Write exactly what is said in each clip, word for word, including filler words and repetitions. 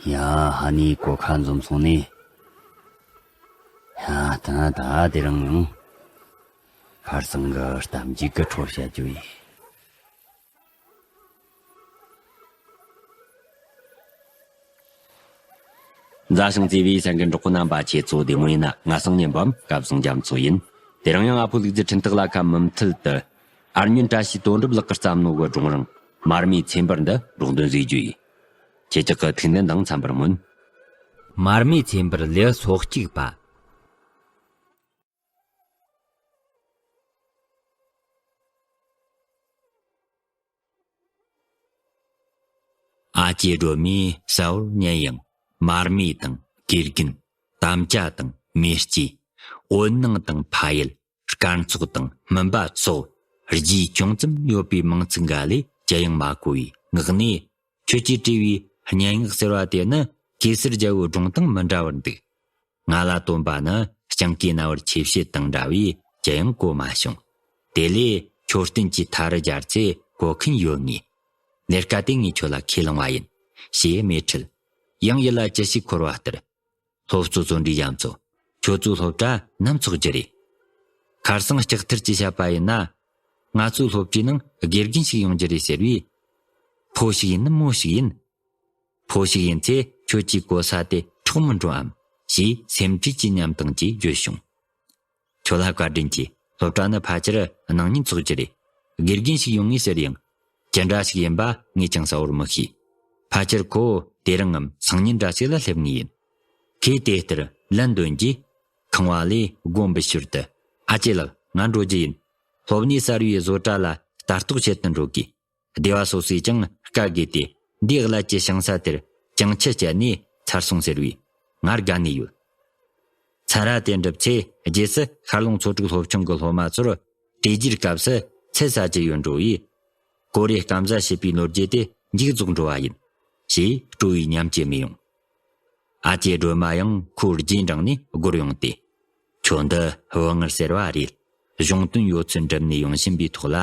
ཡ། ཧ་ནི་གོ་ཁ་འཛོམས་སོང་ནི། ཡ། ད་ད་དེ་རིང་ཡང་ཁར་སང་གི་གཏམ་རྒྱུད་ཀྱི་འཕྲོ་བཤད་རྒྱུ་ཡིན། མཛའ་ཞིང་བརྩེ་བའི་སེམས་ཀྱི་གྲོགས་པོ་རྣམ་པ། ཁྱེད་ཚོ་བདེ་མོ་ཡིན་ན། ང་སང་ཉིན་པའམ་སྐལ་བཟང་རྒྱ་མཚོ་ཡིན། དེ་རིང་ཡང་ཨ་ཕོ་ལུག་རྫི་འཕྲིན་སྟེགས་ལ་ཁ་མུ་མཐུད་དུ། ཨར་ཉོན་བཀྲ་ཤིས་དོན་གྲུབ་ལགས་ཀྱིས་བརྩམས་ནོ་གི་སྒྲུང་རིང་མར་མེའི་ཚེ་འབར་འདི་སྒྲོག་འདོན་བཟོས་རྒྱུ་ཡིན། ཁྱེད་ཅག་གི་ཐུགས་འདུན་དང་འཚམ་པར་སྨོན། མར་མེའི་ཚེ་འབར་ལེའུ་སོ་གཅིག་པ། ཨ་ཅེ་སྒྲོལ་མས་གསལ་བོར་ཉན་ཡང་། མར་མེ་དང་དགེ་རྒན། དམ་བཅའ་དང་མེ་ལྕེ། འོད་སྣང་དང་ཕ་ཡུལ། སྐར་ཚོགས་དང་སྨིན་པ་སོགས་རྒྱུས་ཅུང་ཙམ་ཡོད་པའི་མིང་ཚིག་འགའ་ལས་ཅི་ཡང་མ་གོ་བའི་ངག་ནས། ཁྱོད་ཀྱིས་བྲིས་པའི་སྙན་ངག་ཟེར་བ་དེ་ནི་གེ་སར་རྒྱལ་པོའི་སྒྲུང་དང་མི་འདྲ་བར་འདུག། ང་ལ་བཏོན་པ་ནི་སྤྱང་ཀིའི་རྣ་བར་ཆོས་བཤད་དང་འདྲ་བས་ཅི་ཡང་གོ་མ་བྱུང་། དེ་ལས་མཆོད་རྟེན་གྱི་མཐའ་རུ་སྦྱར་ཚེ་གོ་མཁན་ཡོད་ངེས། ལས་ཀ་དེ་ངས་ཁྱོད་ལ་ཁས་བླངས་པ་ཡིན། ཞེས་སྨྲས་ཁྲིད། ཡང་ཡིད་ལ་ཅི་ཞིག་འཁོར་བ་ལྟར། སློབ་གཙོ་བརྩོན་འགྲུས་རྒྱ་མཚོ། ཁྱོད་ཚོའི་སློབ་གྲྭ་ནམ་འཚོགས་རྒྱུ་རེད། ཁར་སང་ལྕགས་ཐར་གྱིས་བཤད་པ་ཡིན་ན། ང་ཚོའི་སློབ་གྲྭའི་ནང་དགེ་རྒན་ཞིག་ཡོང་རྒྱུ་རེད་ཟེར་བས། ཕོ་ཞིག་ཡིན་ནམ་མོ་ཞིག་ཡིན། ཕོ་ཞིག་ཡིན་ཚེ་ཁྱོད་ཀྱི་གོ་ས་དེ་འཕྲོག་མི་འགྲོ་འམ། ཞེས་སེམས་ཁྲལ་གྱི་ཉམས་དང་བཅས་བརྗོད་བྱུང་། ཁྱོད་ལ་བཀའ་དྲིན་ཆེ། སློབ་གྲྭ་ནི་ཕལ་ཆེར་གནངས་ཉིན་འཚོགས་རྒྱུ་རེད། དགེ་རྒན་ཞིག་ཡོང་ངེས་ཟེར་ཡང་། ཅི་འདྲ་ཞིག་ཡིན་པ་ངས་ཀྱང་གསལ་བོར་མི་ཤེས། ཕལ་ཆེར་ཁོ་དེ་རིང་ངམ་སང་ཉིན་འདྲ་ཞིག་ལ་སླེབས་ངེས་ཡིན། ཁོས་དེ་ལྟར་ལན་འདོན་རྗེས། ཁང་བ་ལས་སྒོ་འབུད་ཞོར་དུ། ཨ་ཅེ་ལགས། ང་འགྲོ་རྒྱུ་ཡིན། སློབ་གཉེར་གསར་བའི་བཟོ་གྲྭ་ལ་ལྟ་རྟོག་བྱེད་དུ་འགྲོ་དགོས། སྡེ་བ་སོ་སོས་ཀྱང་བཀའ་བརྒྱུད་དེ། འདིའི་གླད་ཀྱི་ཞིང་ས་དེར་གྱང་ཆུ་བསྐྱལ་ནས་ཚར་སོང་ཟེར་བས། ང་དགའ་ནས་ཡོད། ཚན་ར་དེ་འགྲུབ་ཚེ། རྗེས་སུ་ཤར་ལུང་ཚོ་དྲུག་སློབ་ཆུང་གི་སློབ་མ་ཚོར་དྲོ་རྒྱུའི་སྐབས་སུ་ཚལ་ཟ་རྒྱུ་ཡོད་འགྲོ་བས། ཀོ་རེ་སྐམ་ཟ་བྱེད་པའི་ལོ་རྒྱུས་དེ་མཇུག་རྫོགས་འགྲོ་བ་ཡིན། ཞེས་སྤྲོ་བའི་ཉམས་ཀྱིས་སྨྲས་ཡོང་། ཨ་ཅེ་སྒྲོལ་མ་ཡང་ཁོའི་རྗེས་འབྲངས་ནས་སྒོར་ཡོང་སྟེ། ཁྱོད་འདི་བུ་ངར་ཟེར་བ་རེད། གཞུང་དོན་ཡོད་ཚུལ་འགྲུབ་ནས་ཡོང་བཞིན་པའི་ཐོག་ལ།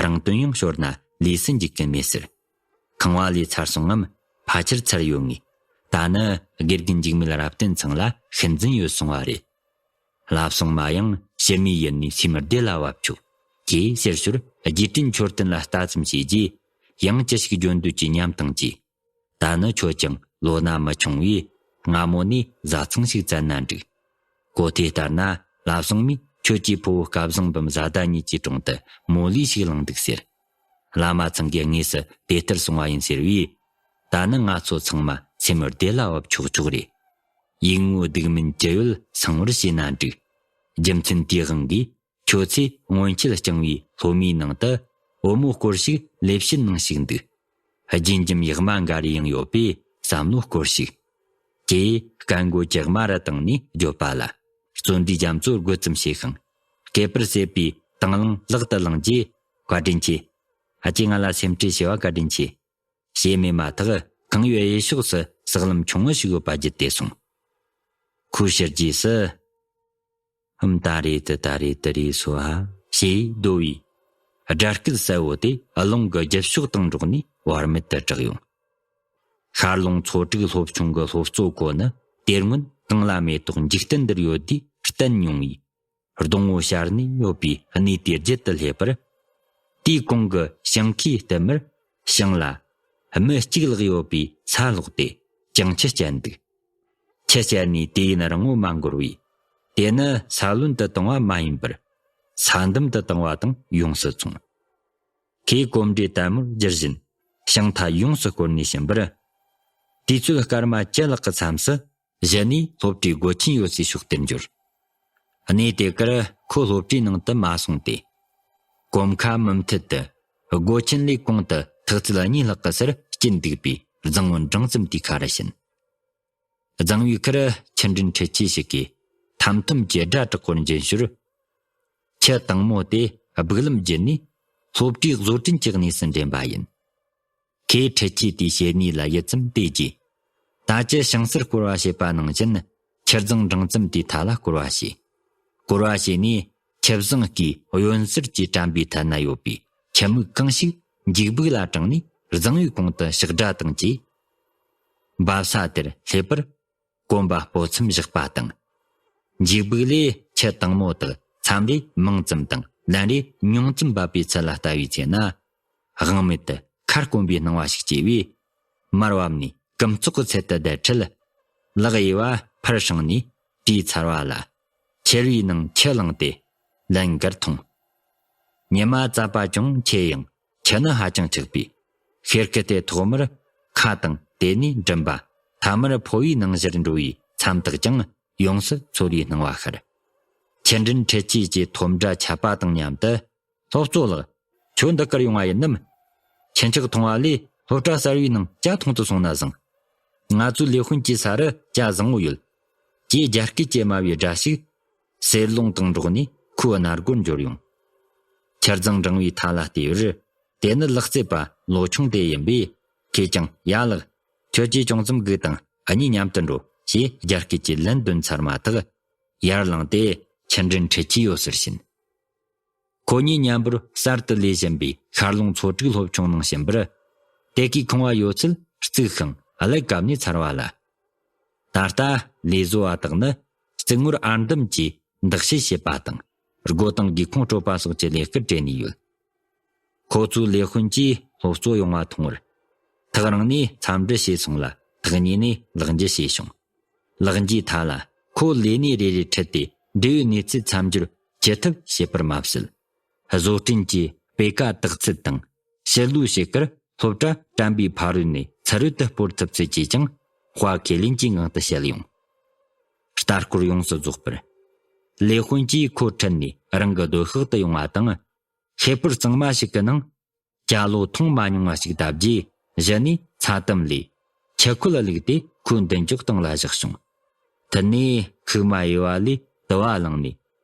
རང་དོན་ཡང་ཤོར་ན་ལས་སུ་འཇུག་གི་མེད་ཟེར། ཁང་བ་ལས་ཚར་སོང་ངམ། ཕལ་ཆེར་ཚར་ཡོད་ངེས། ད་ནི་དགེ་རྒན་འཇིགས་མེད་རབ་བརྟན་ཚང་ལ་ཤུལ་འཛིན་ཡོད་སོང་བ་རེད། བླ་བསྲུང་མ་ཡང་ཕྱི་མའི་ཡུལ་ནས་སེམས་བདེ་ལ་བབ་ཆོག། ཅེས་ཟེར་ཞོར་རྗེས་དྲན་མཆོད་རྟེན་ལ་ལྟ་ཙམ་བྱས་རྗེས། ཡང་ཅི་ཞིག་བརྗོད་འདོད་ཀྱི་ཉམས་དང་བཅས། ད་ནི་ཁྱོད་ཀྱང་ལོ་ན་མི་ཆུང་བས། སྔ་མོ་ནས་བཟའ་ཚང་ཞིག་བཙལ་ན་འགྲིག། གོ་ཐོས་ལྟར་ན། བླ་བསྲུང་མས་ཁྱོད་ཀྱི་ཕུ་བོ་སྐལ་བཟང་འབུམ་བཟའ་ཟླ་གཉིས་ཀྱི་དྲུང་དུ་མོ་ལུས་ཤིག་བླངས་འདུག་ཟེར། བླ་མ་ཚང་གིས་དངོས་སུ་དེ་ལྟར་གསུང་བ་ཡིན་ཟེར་བས། ད་ནི་ང་ཚོ་ཚང་མ་སེམས་བདེ་ལ་བབ་ཆོག་ཆོག་རེད། ཡིག་ངོ་སྡིག་སྨོན་ཅི་ཡོད་སངས་བར་བྱས་ན་འགྲིག། རྒྱུ་མཚན་དེའི་དབང་གིས། ཁྱོད་ཚོས་སྔོན་ཆད་བསྐྱངས་པའི་སློབ་མའི་ནང་དུ། བུ་མོ་སྐོར་ཞིག་ལས་བྱེད་ནང་ཞུགས་འདུག། རྗེས་འཇིམ་ཡག་མ་འགའ་རེ་ཡང་ཡོད་པས་བསམ་བློ་སྐོར་ཞིག། ཅེས་སྐད་མགོ་ཇག་མ་རུ་བཏང་ནས་བརྗོད་པ་ལ། བརྩོན་འགྲུས་རྒྱ་མཚོས་རྒོད་ཙམ་བྱས་ཤིང་། སྐེད་པར་ཟེར་བའི་དང་བླངས་ལག་ཏུ་བླངས་རྗེས། བཀའ་དྲིན་ཆེ། ཨ་ཅེ་ང་ལ་སེམས་ཁྲལ་བྱས་པ་བཀའ་དྲིན་ཆེ། ཞེས་སྨྲས་མ་ཐག་གང་ཡོད་གཡས་ཕྱོགས་སུ་ཟགས་ལམ་ཆུང་ངུ་ཞིག་ཡོད་པ་བརྒྱུད་དེ་སོང་། ཁོའི་ཕྱི་རྗེས་སུ། ཧུམ། ད་རེད་དུ་ད་རེད་དུ་རེད་སོ་ཨ། ཞེས་བརྡོལ་བའི་སྒྲ་སྐད་གསལ་བོ་དེ་རླུང་གི་རྒྱུ་ཕྱོགས་དང་འགྲོགས་ནས་བར་མེད་དུ་གྲགས་ཡོང་། ཤར་ལུང་ཚོ་དྲུག་སློབ་ཆུང་གི་སློབ་གཙོ་ཁོ་ནི་དེ་སྔོན་གང་ལ་མེ་ཏོག་འཇིག་རྟེན་འདིར་ཡོད་དུས་བསྟན་མྱོང་བས། སྡོང་བོ་ཤར་ནས་ཡོད་པའི་གནས་དེ་བརྒྱུད་དུ་སླེབས་པར། དེའི་གོང་གི་ཞིང་ཁའི་ལྟེ་མར་ཞིང་ལ་མི་གཅིག་ལྷག་ཡོད་པའི་ས་སློག་སྟེ་གྱང་ཆུ་བསྐྱལ་འདུག། ཆུ་བསྐྱལ་ནས་དུས་ཡུན་རིང་བོ་མ་འགོར་བས། དེ་ནི་ས་རློན་དུ་བཏང་བ་མ་ཡིན་པར། ས་འདམ་དུ་བཏང་བ་དང་ཡོངས་སུ་མཚུངས། ཁོས་གོམ་འདྲིས་དལ་མོར་བསྒྱུར་བཞིན་ཞིང་མཐའ་ཡོངས་སུ་བསྐོར་ནས་ཕྱིན་པར། དུས་ཚོད་སྐར་མ་བཅུ་ལྷག་གི་མཚམས་སུ། གཞི་ནས་སློབ་གྲྭའི་སྒོ་ཆེན་ཡོད་སའི་ཕྱོགས་དེར་འབྱོར། གནས་དེ་ཀར་ཁོ་སློབ་གྲྭའི་ནང་དུ་མ་སོང་སྟེ། གོམ་ཁ་མུ་མཐུད་དུ་སྒོ་ཆེན་ལས་གོང་དུ་ཐག་ཚད་གཉིས་ལྷག་གི་སར་སྐྱིད་འདུག་པའི་རྫིང་བུ་འབྲིང་ཙམ་དེའི་ཁ་རུ་ཕྱིན། རྫིང་བུའི་ཁར་ཆུ་འདྲེན་འཕྲུལ་ཆས་ཤིག་གིས་ཐམ་ཐམ་གྱི་སྒྲ་དྲག་པོར་འབྱིན་ཞོར། ཆུ་དྭངས་མོ་དེ་སྦུག་ལམ་བརྒྱུད་ནས་སློབ་གྲྭའི་བཟོ་སྐྲུན་གྱི་གནས་སུ་འདྲེན་པ་ཡིན། ཁོས་འཕྲུལ་ཆས་དེའི་བྱེད་ནུས་ལ་ཡིད་ཙམ་གཏད་རྗེས། ད་ཅི་ཞིང་སར་སྐོར་བ་བྱེད་པ་ནང་བཞིན་ཆུ་རྫིང་འབྲིང་ཙམ་དེའི་མཐའ་ལ་སྐོར་བ་བྱས། སྐོར་བ་བྱས་ནས་ཆུ་བཟང་གིས་གཡོན་ཟུར་གྱི་དྲན་པའི་ཐད་ན་ཡོད་པའི་ཁྱི་མིག་གང་ཞིག་འཇིགས་སྦུག་ལ་དྲངས་ནས་རྫིང་བུའི་གོང་དུ་ཕྱག་སྒྲ་དང་བཅས། འབབ་ས་དེར་སླེབས་པར་གོམ་པ་སྤོ་མཚམས་བཞག་པ་དང་། འཇིགས་སྦུག་ལས་ཁྱི་དྭངས་མོ་དག་མཚམས་རེ་མང་ཙམ་དང་ལན་རེ་ཉུང་ཙམ་འབབ་པའི་ཚུལ་ལ་ལྟ་བའི་ཚེ་ན། དབང་མེད་དུ་ཁ་སྐོམ་པའི་སྣང་བ་ཞིག་སྐྱེས་པས། མར་བབས་ནས་སྐུམ་ཙོག་གི་ཚད་དུ་བསྡད་འཕྲལ། ལག་གཡས་པ་ཕར་བསྲིངས་ནས་དེའི་ཚར་བ་ལ། ཁྱེར་བའི་ནང་ཁྱི་བླངས་ཏེ་ལན་འགར་འཐུང་། ཉི་མ་རྩད་པ་ཅུང་ཆེ་ཡང་ཁྱི་ནི་ཧ་ཅང་ཆགས་པས། ཤེལ་སྐུད་དེ་ཐོག་མར་ཁ་དང་དེ་ནས་མགྲིན་པ། ཐ་མར་ཕོ་བའི་ནང་ཞིར་འགྲོ་བའི་མཚམས་དག་ཀྱང་ཡོངས་སུ་ཚོར་བའི་སྣང་བ་ཤར། ཁྱི་འདྲེན་འཕྲུལ་ཆས་ཀྱི་ཐོབ་འདྲ་ཆད་པ་དང་མཉམ་དུ། སློབ་གཙོ་ལགས། ཁྱོད་འདི་གར་ཡོང་བ་ཡིན་ནམ། ཁྱི་ཁྲག་འཐུང་བ་ལས་སློབ་གྲྭ་གསར་བའི་ནང་ཇ་འཐུང་དུ་སོང་ན་བཟང་། ང་ཚོའི་ལས་དཔོན་གྱི་ས་རུ་ཇ་བཟང་བོ་ཡོད། ཅེས་རྒྱ་སྐད་ཀྱིས་སྨྲ་བའི་སྒྲ་ཞིག་སེར་རླུང་དང་འགྲོགས་ནས་ཁོའི་སྣ་སྒོར་འབྱོར་ཡོང་། ཁྱི་རྫིང་འབྲིང་བའི་མཐའ་ལ་བལྟས་པར། དེ་ནི་ལག་རྩེད་པ་ལོ་ཆུང་དེ་ཡིན་པས། ཁོས་ཀྱང་། ཡ་ལགས། ཁྱོད་ཀྱིས་ཅུང་ཙམ་སྒུག་དང་། ཨ་ནི་མཉམ་དུ་འགྲོ། ཞེས་རྒྱ་སྐད་ཀྱིས་ལན་བདུན་ཚར་མ་ཐག་ཡར་ལངས་ཏེ་ཁྱི་འདྲེན་འཕྲུལ་ཆས་ཡོད་སར་ཕྱིན། ཁོ་གཉིས་མཉམ་པོར་གསར་དུ་ལས་བཞིན་པའི་ཤར་ལུང་ཚོ་དྲུག་སློབ་ཆུང་ནང་ཕྱིན་པར། དེ་གའི་ཁང་བ་ཡོད་ཚད་རྩིག་ཤིང་ཀླད་བཀབ་ནས་ཚར་བ་ལ། ད་ལྟ་ལས་བཟོ་བ་དག་ནི་རྩིག་ངོས་ཨར་འདམ་གྱིས་འདག་བྱེད་བྱེད་པ་དང་། སྒོ་དང་སྒེའུ་ཁུང་དཀྲོལ་བ་སོགས་ཀྱི་ལས་ཀར་བྲེལ་ནས་ཡོད། ཁོ་ཚོའི་ལས་དཔོན་གྱིས་སློབ་གཙོ་ཡོང་བ་མཐོང་བར། ཐག་རིང་ནས་འཚམས་འདྲི་བྱས་སོང་ལ། ཐག་ཉེ་ནས་ལག་འཇུ་བྱས་བྱུང་། ལག་འཇུའི་མཐའ་ལ་ཁོ་ལས་གནས་རེ་རེ་ཁྲིད་དེ་འབྲེལ་ཡོད་གནས་ཚུལ་མཚམས་སྦྱོར་ཅི་ཐུབ་བྱེད་པར་མ་ཟད། བཟོ་སྐྲུན་གྱི་སྤེལ་ཀ་དག་ཚུལ་དང་། ཕྱིར་ལོག་བྱེད་ཁར་སློབ་གྲྭ་དྲན་པའི་ཕ་རོལ་ནས་ཚུ་རོལ་དུ་སྤོར་ཐུབ་ཚུལ་བཅས་ཀྱང་དཔའ་ཁས་ལེན་གྱི་ངང་དུ་བཤད་ཡོང་། ལྟ་སྐོར་ཡོངས་སུ་རྫོགས་པར། ལས་དཔོན་གྱིས་ཁོ་ཁྲིད་ནས་རང་གི་སྡོད་ཤག་ཏུ་ཡོང་བ་དང་། ཤེལ་ཕོར་གཙང་མ་ཞིག་གི་ནང་། ཇ་ལོ་འཐུང་མ་མྱོང་བ་ཞིག་བཏབ་རྗེས། གཞི་ནས་ཚ་དམ་ལས་ཆུ་ཁོལ་བླུགས་ཏེ་ཁོའི་མདུན་ཅོག་སྟེང་ལ་བཞག་བྱུང་། དེ་ནས་ཁུག་མ་གཡས་པ་ལས་དུ་བ་བླངས་ནས་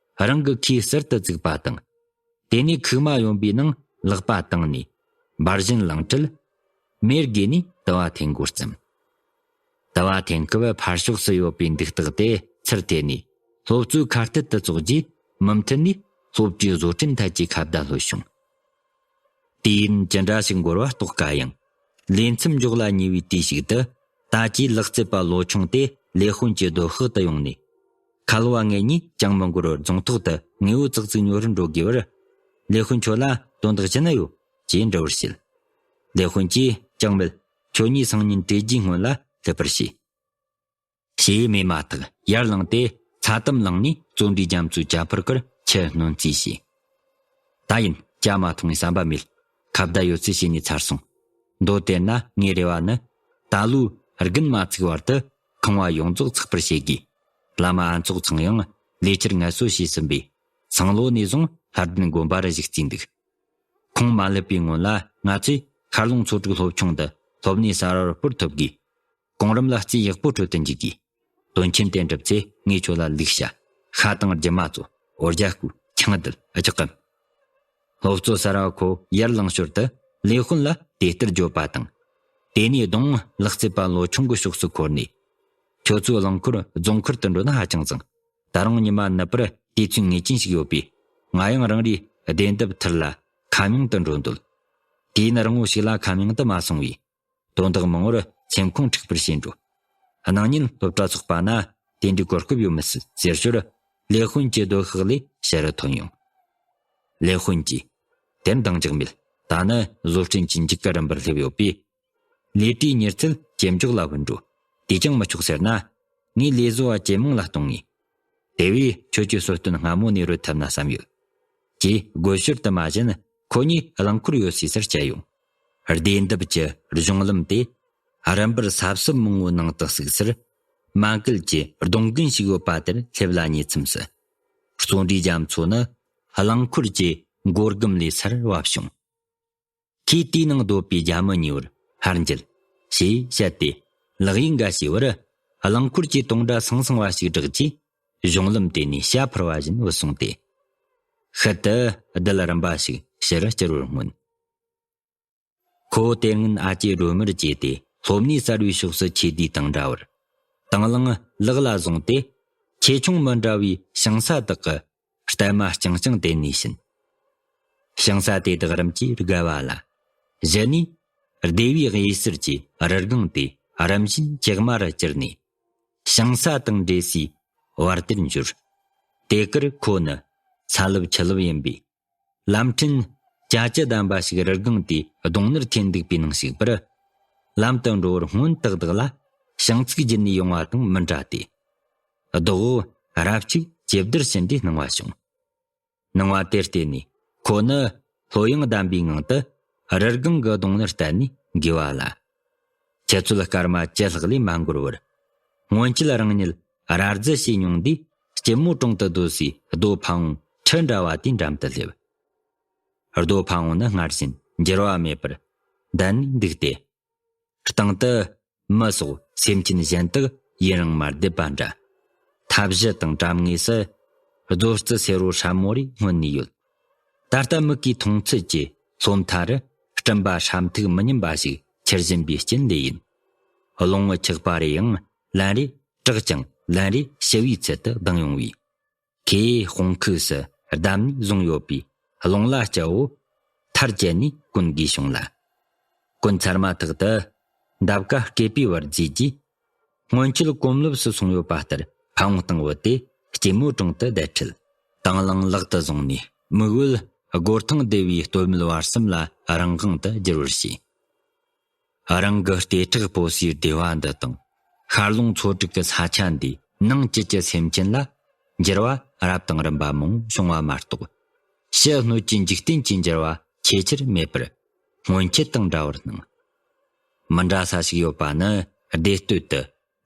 རང་གི་ཁོའི་ཟུར་དུ་བཙུགས་པ་དང་། དེ་ནས་ཁུག་མ་གཡོན་པའི་ནང་ལག་པ་བཏིང་ནས་འབར་བཞིན་བླངས་འཕྲལ། མེ་སྒོས་ནས་དུ་བ་འཐེན་འགོ་བརྩམས། དུ་བ་འཐེན་སྐབས་ཕར་ཕྱོགས་སུ་ཡོད་པའི་འདུག་སྟེགས་དེ་ཚུར་དེད་ནས་སློབ་གཙོའི་ཁ་གཏད་དུ་བཙོག་རྗེས། མུ་མཐུད་ནས་སློབ་གྲྭའི་བཟོ་སྐྲུན་ཐད་ཀྱི་ཁ་བརྡ་ལྷོད་བྱུང་། དུས་ཡུན་ཅི་འདྲ་ཞིག་འགོར་བ་རྟོགས་དཀའ་ཡང་། ལས་མཚམས་འཇོག་ལ་ཉེ་བའི་དུས་ཤིག་ཏུ། ད་ཅིའི་ལག་རྩེད་པ་ལོ་ཆུང་དེ་ལས་དཔོན་གྱི་སྡོད་ཤག་ཏུ་ཡོང་ནས། ཁ་ལོ་བ་ངེད་གཉིས་ཅང་མི་འགོར་བར་རྫོང་ཐོག་ཏུ་དངོས་པོ་ཙག་ཙིག་ཉོ་རུ་འགྲོ་དགོས་པར། ལས་དཔོན་ཁྱོད་ལ་དོན་དག་ཅི་ན་ཡོད། ཅེས་འདྲི་བར་བྱེད། ལས་དཔོན་གྱིས་ཅང་མེད། ཁྱོད་གཉིས་སང་ཉིན་དྲོས་རྗེས་སྔོན་ལ་སླེབས་པར་བྱས། ཞེས་སྨྲས་མ་ཐག་ཡར་ལངས་ཏེ་ཚ་དམ་བླངས་ནས་བརྩོན་འགྲུས་རྒྱ་མཚོའི་ཇ་ཕོར་ཁར་ཆུ་སྣོན་རྩིས་བྱས། ད་ཡིན། ཇ་མ་འཐུང་བའི་བསམ་པ་མེད། ཁ་བརྡ་ཡོད་ཚད་བྱས་ནས་ཚར་སོང་། མདོ་དེར་ན་ངའི་རེ་བ་ནི། ད་ལོའི་དགུན་མ་ཚུགས་བར་དུ་ཁང་བ་ཡོངས་རྫོགས་ཚགས་པར་བྱེད་དགོས། བླ་མ་ཨ་ཚོགས་ཚང་ཡང་ལས་འཁྱུར་ངལ་གསོ་བྱས་ཟིན་པས། སང་ལོ་ནས་བཟུང་ལྷ་ལྡན་དགོན་པ་རུ་བཞུགས་རྩིས་འདུག་ཁོང་མ་སླེབས་པའི་སྔོན་ལ་ང་ཚོས་ཤར་ལུང་ཚོ་དྲུག་སློབ་ཆུང་འདི་སློབ་གནས་གསར་བར་སྤོར་ཐུབ་དགོས། གོང་རིམ་ལ་རྩིས་ཡག་པོ་སྤྲོད་དུ་འཇུག་དགོས། དོན་ཆེན་དེ་འགྲུབ་ཚེ་ངས་ཁྱོད་ལ་ལུག་ཤ། ཤ་དང་རྒྱུ་མ་ཚོ། འོ་རྒྱ་སྐུ། ཆང་དུལ། ཨ་ཅག་གམ། སློབ་གཙོ་གསར་བ་ཁོ་ཡར་ལངས་ཞོར་དུ་ལས་དཔོན་ལ་དེ་ལྟར་བརྗོད་པ་དང་། དེ་ནས་གདོང་ལག་རྩེད་པ་ལོ་ཆུང་གི་ཕྱོགས་སུ་འཁོར་ནས། ཁྱོད་ཚོའི་རླངས་འཁོར་རྫོང་མཁར་དུ་འགྲོ་ན་ཧ་ཅང་བཟང་། ད་རུང་ཉི་མ་ནུབ་པར་དུས་ཚོད་ངེས་ཅན་ཞིག་ཡོད་པས། ང་ཡང་རང་རེའི་བདེ་འདབས་ཐུར་ལ་ཁམས་ཡོང་དུ་འགྲོ་འདོད། དུས་ཡུན་རིང་བོ་ཞིག་ལ་ཁམས་ཡོང་དུ་མ་སོང་བས། དོན་དག་མང་བོར་སེམས་ཁོང་འཁྲུག་པར་བྱེད་འགྲོ། གནངས་ཉིན་སློབ་གྲྭ་ཚོགས་པ་ན་དེ་འདྲའི་གོ་སྐབས་ཡོད་མི་སྲིད་ཟེར་ཞོར། ལས་དཔོན་གྱི་སྡོད་ཤག་ལས་ཕྱི་རུ་ཐོན་ཡོང་། ལས་དཔོན་གྱིས། དེར་འདང་རྒྱག་མེད། ད་ནི་བཟོ་སྐྲུན་གྱི་མཇུག་གི་རིམ་པར་སླེབས་ཡོད་པས། ལས་གྲྭའི་མྱུར་ཚད་ཇེ་མགྱོགས་ལ་འཕེལ་འགྲོ། དེས་ཀྱང་མི་ཆོག་ཟེར་ན། ངས་ལས་བཟོ་བ་ཇེ་མང་ལ་གཏོང་ངེས། དེ་བས་ཁྱོད་ཀྱི་གསོལ་སྟོན་སྔ་མོ་ནས་རོལ་ཐུབ་ན་བསམ་ཡོད། ཅེས་དགོད་ཞོར་དུ་མ་གཞི་ནས་ཁོ་གཉིས་རླངས་འཁོར་ཡོད་སའི་སར་བསྐྱལ་ཡོང་། སྡེ་འདབས་ཀྱི་གཞུང་ལམ་དེ་རིམ་པར་ས་བསིལ་མང་བོའི་ནང་དུ་ཟུག་སར། མ་མགལ་གྱི་སྡོང་རྒན་ཞིག་ཡོད་པ་དེར་སླེབས་ལ་ཉེ་མཚམས་སུ། བརྩོན་འགྲུས་རྒྱ་མཚོ་ནི་རླངས་འཁོར་གྱི་མགོ་སྒམ་ལས་སར་བབས་བྱུང་། ཁོས་དེའི་ནང་སྡོད་པའི་རྒྱ་མི་གཉིས་བར་ཧར་འགྱེལ། ཞེས་བཤད་དེ། ལག་གཡས་འགའ་ཞིག་བར་རླངས་འཁོར་གྱི་དོང་སྒྲ་སང་སང་བ་ཞིག་བསྒྲགས་རྗེས། གཞུང་ལམ་དེ་ནས་བྱ་འཕུར་བ་བཞིན་བུད་སོང་སྟེ། ཤུལ་དུ་རྡུལ་རིམ་པ་ཞིག་ཕྱི་རུ་བསྐྱུར་བར་མངོན། ཁོ་དེ་སྔོན་ཨ་ཅེ་སྒྲོལ་མར་བཅས་ཏེ་སློབ་གནས་གསར་བའི་ཕྱོགས་སུ་ཆས་དུས་དང་འདྲ་བར། དང་བླངས་ལག་ལ་བཟུང་སྟེ། ཆེ་ཆུང་མི་འདྲ་བའི་ཞིང་ས་དག་གི་གཏའ་མ་རྐྱང་རྐྱང་དེད་ནས་ཕྱིན། ཞིང་ས་དེ་དག་རིམ་གྱིས་བརྒལ་བ་ལ། གཞི་ནས་སྡེ་བའི་དབྱི་སེར་གྱི་རི་སྒང་དེ་ རིམ་བཞིན་ལྕགས་མ་རུ་གྱུར་ནས། ཞིང་ས་དང་འདྲེས་སའི་བར་དེར་འབྱོར། དེ་གར་ཁོ་ནི་ས་ལུབ་ཆུ་ལུབ་ཡིན་པས། ལམ་ཕྲན་ཅ་ཅི་ལྡན་པ་ཞིག་རི་སྒང་དེའི་གདོང་ནར་འཐེན་འདུག་པའི་ནང་ཞིག་པར། ལམ་དུ་འགྲོ་བར་སྔོན་ཏག་ཏག་ལ་ཞིང་ཚིགས་བརྒྱུད་ནས་ཡོང་བ་དང་མི་འདྲ་སྟེ། རྡོ་བོ་རབ་ཅིག་ཇེ་བདེར་ཕྱིན་ཏེ་སྣང་བ་བྱུང་། སྣང་བ་དེར་བལྟས་ནས་ཁོ་ནི་ལྷོད་ཡངས་ལྡན་པའི་ངང་དུ་རི་སྒང་གི་གདོང་ནར་བལྟས་ནས་འགོས་པ་ལ། ཁྱེད་ཚོ་སྐར་མ་བཅུ་ལྷག་ལས་མ་འགོར་བར། སྔོན་ཆད་རང་ཉིད་ར་རྫི་བྱས་མྱོང་དུས་སྐྱི་མོ་གྲོང་དུ་སྡོད་སའི་རྡོ་ཕ་བོང་ཁྲི་འདྲ་བ་དེའི་འགྲམ་དུ་སླེབས། རྡོ་ཕ་བོང་ནི་སྔར་བཞིན་འགྱུར་བ་མེད་པར་བསྡད་ནས་འདུག་སྟེ། སྟེང་དུ་མི་སོགས་སེམས་ཅན་གཞན་དག་ཡུན་རིང་མ་བསྡད་པ་འདྲ། ཐབས་གཞི་དང་གྲམ་ངོས་སུ་རྡོ་རྩི་སེར་བོ་སྲབ་མོ་རེ་སྔོན་ནས་ཡོད། ད་ལྟ་མིག་གིས་མཐོང་ཚད་ཀྱི་ལྷོ་མཐའ་རུ་སྤྲིན་པ་སྲབ་མཐུག་མི་སྙོམས་པ་ཞིག་འཁྱིལ་བཞིན་པའི་རྐྱེན་ལས་ཡིན། རླུང་བུ་འཁྱག་པ་རེ་ཡང་ལན་རེ་དྲག་ཅིང་ལན་རེ་ཞི་བའི་ཚུལ་དུ་ལྡང་ཡོང་བས། ཁོས་དཔུང་ཁུགས་སུ་བསྡམས་ནས་བཟུང་ཡོད་པའི་རླུང་ལ་སྐྱ་བོ་ཐར་བཅད་ནས་གོན་དགོས་བྱུང་ལ། གོན་ཚར་མ་ཐག་ཏུ་འདབ་ཀ་སྐེད་པའི་བར་བརྫིས་རྗེས། སྔོན་ཆད་གོམ་ལོབས་སུ་སོང་ཡོད་པ་ལྟར་ཕ་བོང་སྟེང་བུད་དེ་སྐྱི་མོ་གྲོང་དུ་བསྡད་ཁྲིད། དང་བླངས་ལག་ཏུ་བཟུང་ནས་མིག་འོད་སྒོར་ཐང་བདེ་བའི་སྟོད་སྨད་བར་གསུམ་ལ་རང་དབང་དུ་བསྒྱུར་བར་བྱས། རང་གི་ལྟེ་ཁྲག་སྤོ་སའི་སྡེ་བ་འདི་དང་། ཤར་ལུང་མཚོ་དྲུག་གི་ས་ཆ་འདིའི་ནང་བཅུད་ཀྱི་སེམས་ཅན་ལ་འགྱུར་བ་རབ་དང་རིམ་པ་མང་བྱུང་བ་མ་གཏོགས། ཕྱི་སྣོད་ཀྱི་འཇིག་རྟེན་གྱི་འགྱུར་བ་ཆེས་ཆེར་མེད་པར་སྔོན་ཆད་དང་འདྲ་བར་སྣང་། མི་འདྲ་ས་ཞིག་ཡོད་པ་ནི་སྡེ་སྟོད་དུ་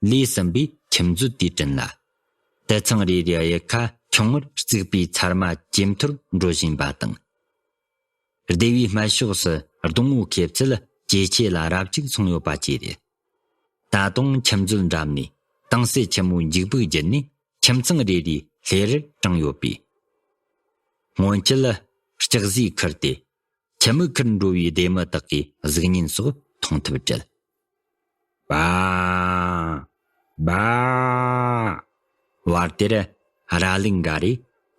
ལས་ཟིན་པའི་ཁྱིམ་མཛོད་དེའི་དྲུང་ལ། དུད་ཚང་རེ་རེའི་གཡུ་ཁ་ཆུང་ངུར་བརྩིགས་པའི་ཚར་མ་ཇེ་མཐོར་འགྲོ་བཞིན་པ་དང་། སྡེ་བའི་སྨད་ཕྱོགས་སུ་སྡོང་བོ་ཁེབས་ཚད་ཇེ་ཆེ་ལ་རབ་ཅིག་སོང་ཡོད་པ་བཅས་རེད། ད་དུང་ཁྱིམ་མཛོད་འགྲམ་ནས་དྭངས་གསལ་ཆེན་མོའི་འཇིགས་སྦུག་བརྒྱུད་ནས་ཁྱིམ་ཚང་རེ་རེའི་ལྷས་རར་དྲངས་ཡོད་པས། སྔོན་ཆད་ལྕགས་ཟས་ཁུར་ཏེ། ཁྱི་མིག་ཁུར་འགྲོ་བའི་སྡེ་མི་དག་གི་གཟུགས་བརྙན་སོགས་མཐོང་ཐུབ་བྲལ། བ། བ། བར་དེར་ར་ལུག་འགའ་རེ་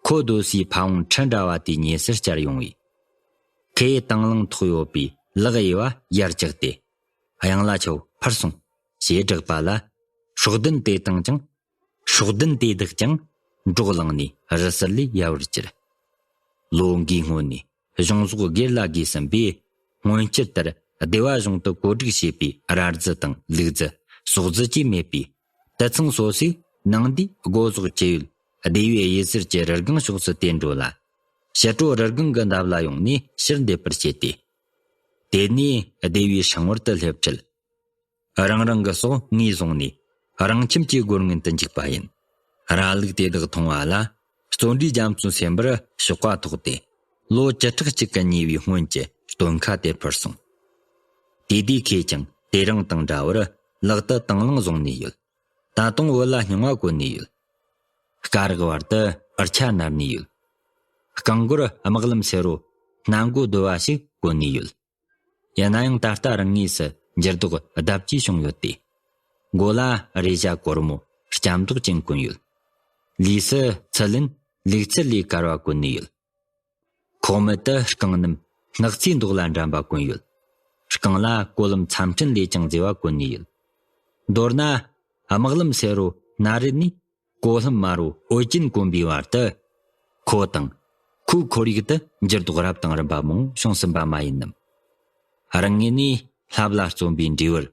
ཁོ་སྡོད་སའི་ཕ་བོང་ཁྲི་འདྲ་བ་དེའི་ཉེ་སར་བཅར་ཡོང་བས། ཁོས་དང་བླངས་ཐོགས་ཡོད་པའི་ལག་གཡས་པ་ཡར་བཀྱགས་ཏེ། གཡང་ལ་ཆོ་ཕར་སོང་ཞེས་བསྒྲགས་པ་ལ། སྲོག་ལྡན་དེ་དང་ཀྱང་། སྲོག་ལྡན་དེ་དག་ཀྱང་འབྲོག་ལངས་ནས་རི་སུལ་ལས་ཡལ་བར་གྱུར། ལོ་འགའི་སྔོན་ནས་གཞུང་ཟོག་སྒེར་ལ་བགོས་ཟིན་པས། སྔོན་ཆད་ལྟར་སྡེ་བ་གཞུང་དུ་བཀོད་སྒྲིག་བྱས་པའི་ར་རྫི་དང་ལུག་རྫི་ཟོག་རྫི་བཅས་མེད་པས། དུད་ཚང་སོ་སོས་ནང་དུས་སྒོ་ཟོག་ཇི་ཡོད་སྡེ་བའི་གཡས་ཟུར་གྱི་རི་སྒང་ཕྱོགས་སུ་དེད་འགྲོ་ལ། ཕྱི་དྲོ་རི་སྒང་གི་འདབས་ལ་ཡོང་ནས་ཕྱིར་འདེད་པར་བྱེད་དེ། དེ་ནས་སྡེ་བའི་སྲང་བར་དུ་སླེབས་འཕྲལ། རང་རང་གི་སྲོག་ངོས་བཟུང་ནས་རང་ཁྱིམ་གྱི་སྒོར་ངན་དུ་འཇུག་པ་ཡིན། ར་ལུག་དེ་དག་མཐོང་བ་ལ་བརྩོན་འགྲུས་རྒྱ་མཚོ་སེམས་པར་གཤོག་པ་ཐོགས་ཏེ། ལོ་བཅུ་ཕྲག་གཅིག་གི་ཉེ་བའི་སྔོན་གྱི་སྟོན་ཁ་དེར་འཕུར་སོང་། དེ་དུས་ཁོས་ཀྱང་དེ་རིང་དང་འདྲ་བར་ལག་ཏུ་དང་བླངས་བཟུང་ནས་ཡོད། ད་དུང་བོད་ལ་སྙིང་བ་གོན་ནས་ཡོད། སྐ་རགས་བར་དུ་འུར་ཆ་མནར་ནས་ཡོད། རྐང་མགོར་དམག་ལམ་སེར་བོ་སྣ་མགོ་རྡོལ་བ་ཞིག་གོན་ནས་ཡོད། ཡིན་ན་ཡང་ད་ལྟ་རང་ངོས་སུ་འགྱུར་ལྡོག་ལྡབ་ཀྱིས་བྱུང་ཡོད་དེ། མགོ་ལ་རས་ཞྭ་གོར་མོ་སྐྱ་མདོག་ཅན་གོན་ཡོད། ལུས་སུ་ཚི་ལེན་ལུག་ཚི་ལས་དཀར་བ་གོན་ནས་ཡོད། ཁོག་མིད་དུ་རྐང་སྣམ་སྣག་ཚའི་མདོག་ལ་འགྲམ་པ་གོན་ཡོད། རྐང་ལ་ཀོ་ལམ་ཚ་མཁྲིན་ལས་ཀྱང་མཛེས་པ་གོན་ནས་ཡོད། མདོར་ན། དམག་ལམ་སེར་བོ་སྣ་རལ་ནས། ཀོ་ལྷམ་དམར་བོ་འོད་ཅན་གོན་པའི་བར་དུ། ཁོ་དང་། ཁོའི་ཁོར་ཡུག་ཏུ་འགྱུར་ལྡོག་རབ་དང་རིམ་པ་མང་བྱུང་ཟིན་པ་མ་ཡིན་ནམ། རང་ངོས་ནས་ལྷབ་ལ་བརྩོན་པའི་འབྲས་བུར།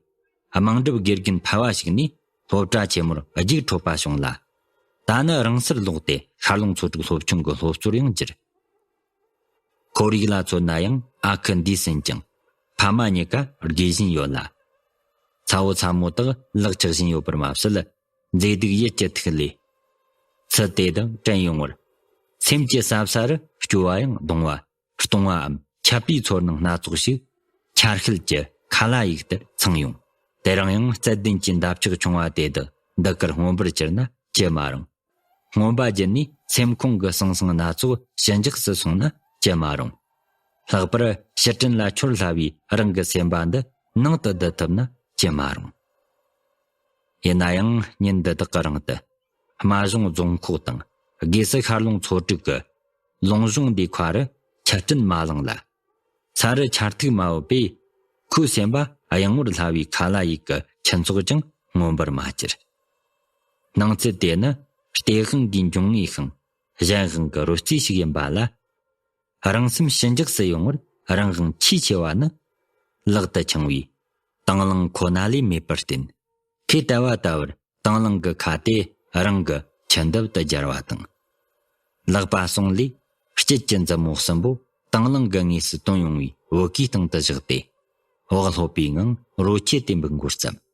དམངས་སྒྲུབ་དགེ་རྒན་ཕལ་བ་ཞིག་ནས་སློབ་གྲྭ་ཆེན་མོར་རྒྱུགས་འཕྲོད་པ་བྱུང་ལ། ད་ནི་རང་སར་ལོག་སྟེ་ཤར་ལུང་ཚོ་དྲུག་སློབ་ཆུང་གི་སློབ་གཙོར་ཡང་གྱུར། ཁོར་ཡུག་ལ་མཚོན་ན་ཡང་ཨ་ཁུ་འདས་ཟིན་ཀྱང་ཕ་མ་གཉིས་ཀ་དགོས་བཞིན་ཡོད་ལ། ཚ་བོ་ཚ་མོ་དག་ལག་ཆགས་བཞིན་ཡོད་པར་མ་ཟད། མཛེས་སྡུག་ཡིད་ཀྱི་ཐིག་ལེ། ཚུལ་དེ་དག་དྲན་ཡོང་བར། སེམས་ཀྱི་ཟབ་ས་རུ་སྐྱོ་བ་ཡང་གདུང་བ། སྟོང་བའམ་ཆད་པའི་ཚོར་སྣང་སྣ་ཚོགས་ཤིག་ཆར་ཤེལ་གྱི་ཁ་ལ་ཡིག་ལྟར་འཚང་ཡོང་། དེ་རིང་ཡང་རྩལ་ལྡན་གྱི་འདབ་ཆགས་ཆུང་བ་དེ་དག་འདི་གར་མངོན་པར་གྱུར་ན་ཅི་མ་རུང་། མངོན་པ་བརྒྱུད་ནས་སེམས་ཁོང་གི་ཟང་ཟིང་སྣ་ཚོགས་ཞི་འཇགས་སུ་སོང་ན་ཅི་མ་རུང་། ལྷག་པར་ཕྱིར་དྲན་ལ་འཆོར་སླ་བའི་རང་གི་སེམས་པ་འདི་ནང་དུ་བསྡུ་ཐུབ་ན་ཅི་མ་རུང་། ཡིན་ན་ཡང་ཉིན་འདི་དག་གི་རིང་དུ། རྨ་གཞུང་རྫོང་ཁོག་དང་སྒོས་སུ་ཤར་ལུང་མཚོ་དྲུག་གི་ལུང་གཞུང་འདིའི་ཁ་རུ་ཆར་སྤྲིན་མ་ལངས་ལ། ས་རུ་ཆར་ཐིགས་མ་བབས་པས། ཁོའི་སེམས་པ་གཡང་ངོར་སླ་བའི་ཁ་ལ་ཡིག་གི་ ཁྱུ་ཚོགས་ཀྱང་མངོན་པར་མ་གྱུར། སྣང་ཚུལ་དེ་ནི་སྟེས་དབང་གིས་འབྱུང་ངེས་ཤིང་གཞན་དབང་གི་རོལ་རྩེད་ཞིག་ཡིན་པ་ལ། རང་སེམས་ཞི་འཇགས་སུ་ཡོང་བར་རང་དབང་ཆེས་ཆེ་བ་ནི། ལག་ཏུ་འཆང་བའི་དང་བླངས་ཁོ་ན་ལས་མེད་པར་བརྟེན། ཁོས་བལྟ་བ་ལྟ་བུར་དང་བླངས་ཀྱི་ཁ་དེ་རང་གི་མཆུ་འདབ་ཏུ་སྦྱར་བ་དང་། ལག་པ་ཟུང་ལས་དཀྱིལ་གྱི་མཛུབ་མོ་གསུམ་པོ་དང་བླངས་ཀྱི་ངོས་སུ་བཏོན་ཡོང་བའི་བུ་གའི་སྟེང་དུ་བཞག་སྟེ། བག་ལྷོད་པའི་ངང་རོལ་ཆས་དེ་འབུད་འགོར་བརྩམས།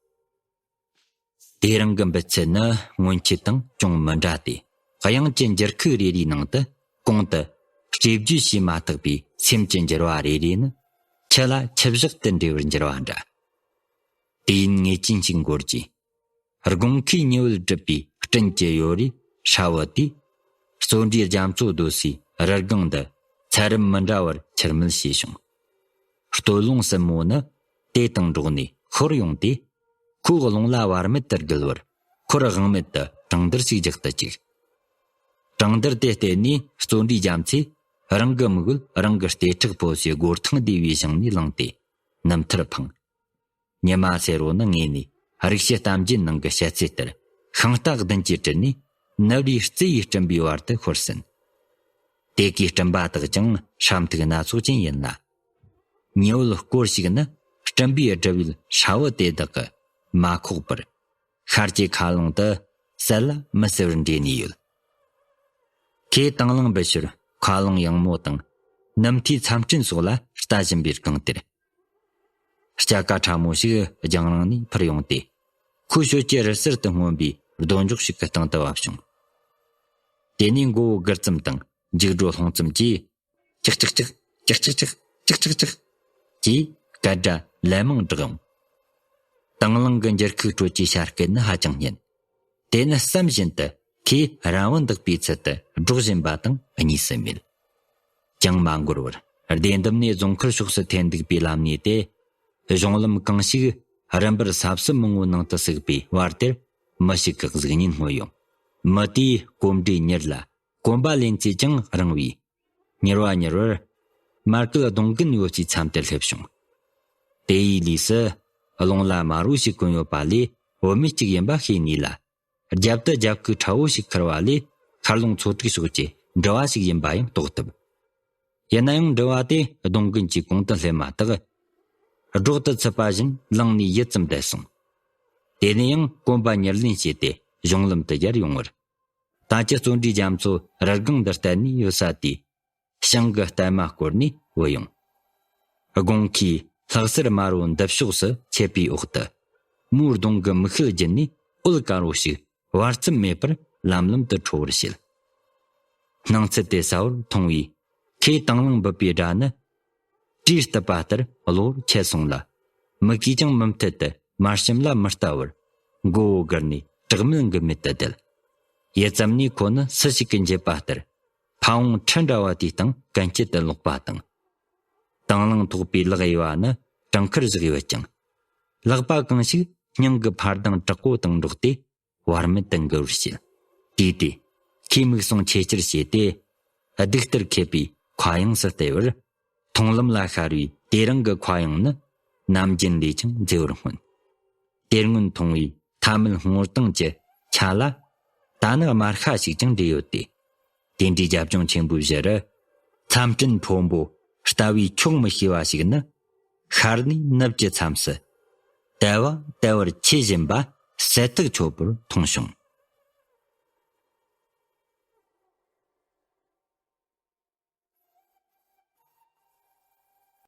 དེ་རིང་གི་འབུད་ཚུལ་ནི་སྔོན་ཆད་དང་ཅུང་མི་འདྲ་སྟེ། དབྱངས་ཀྱི་འགྱུར་ཁུག་རེ་རེའི་ནང་དུ་གོང་དུ་སྤྲེལ་བརྗོད་བྱས་མ་ཐག་པའི་སེམས་ཀྱི་འགྱུར་བ་རེ་རེ་ནི་ཁྱི་ལ་ཁྱི་བཞག་ཏུ་འདྲེས་པར་འགྱུར་བ་འདྲ། དུས་ཡུན་ངེས་ཅན་ཞིག་འགོར་རྗེས། དགོང་ཁའི་ཉི་འོད་སྒྲིབ་པའི་སྤྲིན་གྱི་ཡོལ་རས་ཧྲ་བོ་དེས། བརྩོན་འགྲུས་རྒྱ་མཚོ་རྡོ་སའི་རི་སྒང་དུ་ཚད་རིམ་མི་འདྲ་བར་འཁྱུར་མིད་བྱས་བྱུང་། སྟོད་ལུང་སྲིན་མོ་ནི་དེ་དང་འགྲོགས་ནས་ཤོར་ཡོང་སྟེ། ཁོའི་རླུང་ལ་བར་མེད་དུ་རྒུད་པར་ཁོར་དབང་མེད་དུ་གྲང་འདར་ཞིག་རྒྱག་ཏུ་བཅུག། གྲང་འདར་དེ་བརྟེན་ནས་བརྩོན་འགྲུས་རྒྱ་མཚོས་རང་གི་མིག་འོད་རང་གི་ལྟེ་ཁྲག་ཕོ་སའི་སྒོ་ཐང་སྡེ་བའི་ཞིང་ནས་བླངས་ཏེ་ནུབ་མཐར་འཕངས། ཉི་མ་སེར་བོ་ནི་ངོས་ནས་རིག་བྱེད་གཏམ་རྒྱུད་ནང་གི་བཤད་ཚུལ་ལྟར་ཤིང་རྟ་བདུན་གྱིས་དྲིལ་ནས་ནུབ་རིའི་རྩེ་ཡི་སྤྲིན་པའི་བར་དུ་ཤོར་ཟིན། དེ་གའི་སྤྲིན་པ་དག་ཀྱང་ཧྲ་མཐུག་སྣ་ཚོགས་ཅན་ཡིན་ལ། ཉི་འོད་སྐོར་ཞིག་ནི་སྤྲིན་པའི་སྒྲིབ་ཡུལ་ཧྲ་བོ་དེ་དག་གི་མ་ཁོག་པར་ཤར་གྱི་མཁའ་ཀློང་དུ་གསལ་ལ་མི་གསལ་བར་འདྲེས་ནས་ཡོད། ཁོས་དང་བླངས་འབུད་ཞོར་མཁའ་རླུང་ཡངས་མོ་དང་ནུབ་མཐའི་མཚམས་སྤྲིན་སོགས་ལ་ལྟ་བཞིན་པའི་སྒང་དེར། སྐྱ་ཀ་ཕྲ་མོ་ཞིག་རྒྱང་རིང་ནས་འཕུར་ཡོང་སྟེ། ཁོའི་ཤོད་ཀྱི་རི་གསེབ་ཏུ་སྔོན་པའི་རྡོ་འཇོག་ཞིག་གི་སྟེང་དུ་བབས་བྱུང་། དེ་ནས་མགོ་བོ་སྒུར་ཙམ་དང་འཇིགས་འགྲོ་སློང་ཙམ་གྱིས། ཀྱག་ཀྱག་ཀྱག་ཀྱག་ཀྱག་ཀྱག་ཀྱག་ཀྱག་ཀྱག་ཅེས་སྐད་སྒྲ་ལན་མང་བསྒྲགས་ཡོང་། དང་བླངས་ཀྱི་འགྱུར་ཁུག་དྲོད་ཀྱི་བྱ་སྐད་ནི་ཧ་ཅང་སྙན། དེ་ནི་བསམ་བཞིན་དུ་ཁོས་རང་དབང་འདག་པའི་ཚུལ་དུ་སྒྲོག་བཞིན་པ་དང་གཉིས་སུ་མེད། ཅང་མ་འགོར་བར་སྡེ་འདབས་ནས་རྫོང་མཁར་ཕྱོགས་སུ་འཐེན་འདུག་པའི་ལམ་སྣེ་དེ། གཞུང་ལམ་གང་ཞིག་རིམ་པར་ས་བསིལ་མང་བོའི་ནང་དུ་ཟུག་པའི་བར་དེར་མི་ཞིག་གི་གཟུགས་བརྙན་མངོན་ཡོང་། མི་དེའི་གོམ་འགྲོས་མྱུར་ལ་གོམ་པ་ལེན་ཚད་ཀྱང་རིང་བས། མྱུར་བ་མྱུར་བར་མར་ཁུ་གདོང་རྒན་ཡོད་ཀྱི་མཚམས་དེར་སླེབས་བྱུང་། དེ་ཡི་ལུས་སུ་རླུང་ལ་དམར་བོ་ཞིག་གོན་ཡོད་པ་ལས་བུད་མེད་ཅིག་ཡིན་པ་ཤེས་ནུས་ལ། རྒྱབ་ཏུ་རྒྱབ་ཁུག་ཁྲ་བོ་ཞིག་ཁུར་བ་ལས་མཁའ་རླུང་ཚོ་དྲུག་ཕྱོགས་ཀྱི་འགྲུལ་བ་ཞིག་ཡིན་པ་ཡང་རྟོགས་ཐུབ། ཡིན་ན་ཡང་འགྲུལ་བ་དེ་གདོང་རྒན་གྱི་གོང་དུ་སླེབས་མ་ཐག་སྒྲོག་ཏུ་ཚུད་པ་བཞིན་ལངས་ནས་ཡིད་ཙམ་བསྡད་སོང་། དེ་ནས་ཡང་གོམ་པ་མྱུར་ལེན་བྱས་ཏེ་གཞུང་ལམ་དུ་ཡར་ཡོང་བར། ད་ཅི་བརྩོན་འགྲུས་རྒྱ་མཚོ་རི་སྒང་འདིར་བསྟན་ནས་ཡོད་ས་དེའི་ཞིང་གི་རྟན་མ་བསྐོར་ནས་བུད་ཡོང་། དགོང་ཁའི་ལྷག་སེར་དམར་བོ་འདབ་གཤོག་སུ་མཆེད་པའི་འོག་ཏུ། མོའི་གདོང་གི་མིག་ཤེལ་བརྒྱུད་ནས་འོད་དཀར་བོ་ཞིག་བར་མཚམས་མེད་པར་ལམ་ལམ་དུ་འཕྲོ་བར་བྱེད། སྣང་ཚུལ་དེ་གསལ་བོར་མཐོང་བས། ཁོས་དང་བླངས་འབུད་པའི་སྒྲ་ནི། བྲིས་གཏུབ་པ་ལྟར་གློ་བུར་ཁྱེར་སོང་ལ། མིག་གིས་ཀྱང་མུ་མཐུད་དུ་མར་ཤམ་ལ་མི་ལྟ་བར། མགོ་བོ་སྒུར་ནས་དྲག་མེད་འགུལ་མེད་དུ་བསྡད། ཡུད་ཙམ་ནས་ཁོ་ནི་སུ་ཞིག་གིས་འཇིབ་པ་ལྟར། ཕ་བོང་ཁྲི་འདྲ་བ་དེའི་སྟེང་གན་རྐྱལ་དུ་ལོག་པ་དང་། དང་བླངས་ཐོགས་པའི་ལག་གཡས་པ་ནི་བྲང་ཁར་བཞག་ཡོད་ཅིང་། ལག་པ་གང་ཞིག་སྙིང་གི་འཕར་ལྡིང་དྲག་པོ་དང་འགྲོགས་ཏེ། བར་མེད་དུ་འགུལ་བར་བྱེད། དུས་དེ། ཁོས་མིག་ཟུང་ཆེས་ཆེར་བྱས་ཏེ། གདུགས་ལྟར་མཁས་པའི་མཁའ་དབྱིངས་སུ་བལྟས་པར། མཐོང་ལམ་ལ་ཤར་བའི་དེ་རིང་གི་མཁའ་དབྱིངས་ནི། ནམ་རྒྱུན་ལས་ཀྱང་མཛེས་པར་མངོན། དེ་སྔོན་མཐོང་བའི་ཐ་མལ་སྔོ་ལྟང་གི་ཆ་ལ། ད་ནི་དམར་ཤ་ཞིག་ཀྱང་འདྲེས་ཡོད་དེ། དེ་འདྲའི་རྒྱབ་ལྗོངས་ཆེན་པོའི་གཞི་རུ། མཚམས་སྤྲིན་ཕོན་པོ་ལྟ་བས་ཆོག་མི་ཤེས་པ་ཞིག་ནི། ཤར་ནས་ནུབ་ཀྱི་མཚམས་སུ། དལ་བ་དལ་བར་མཆེད་བཞིན་པ་གསལ་ཐག་ཆོད་པོར་མཐོང་བྱུང་།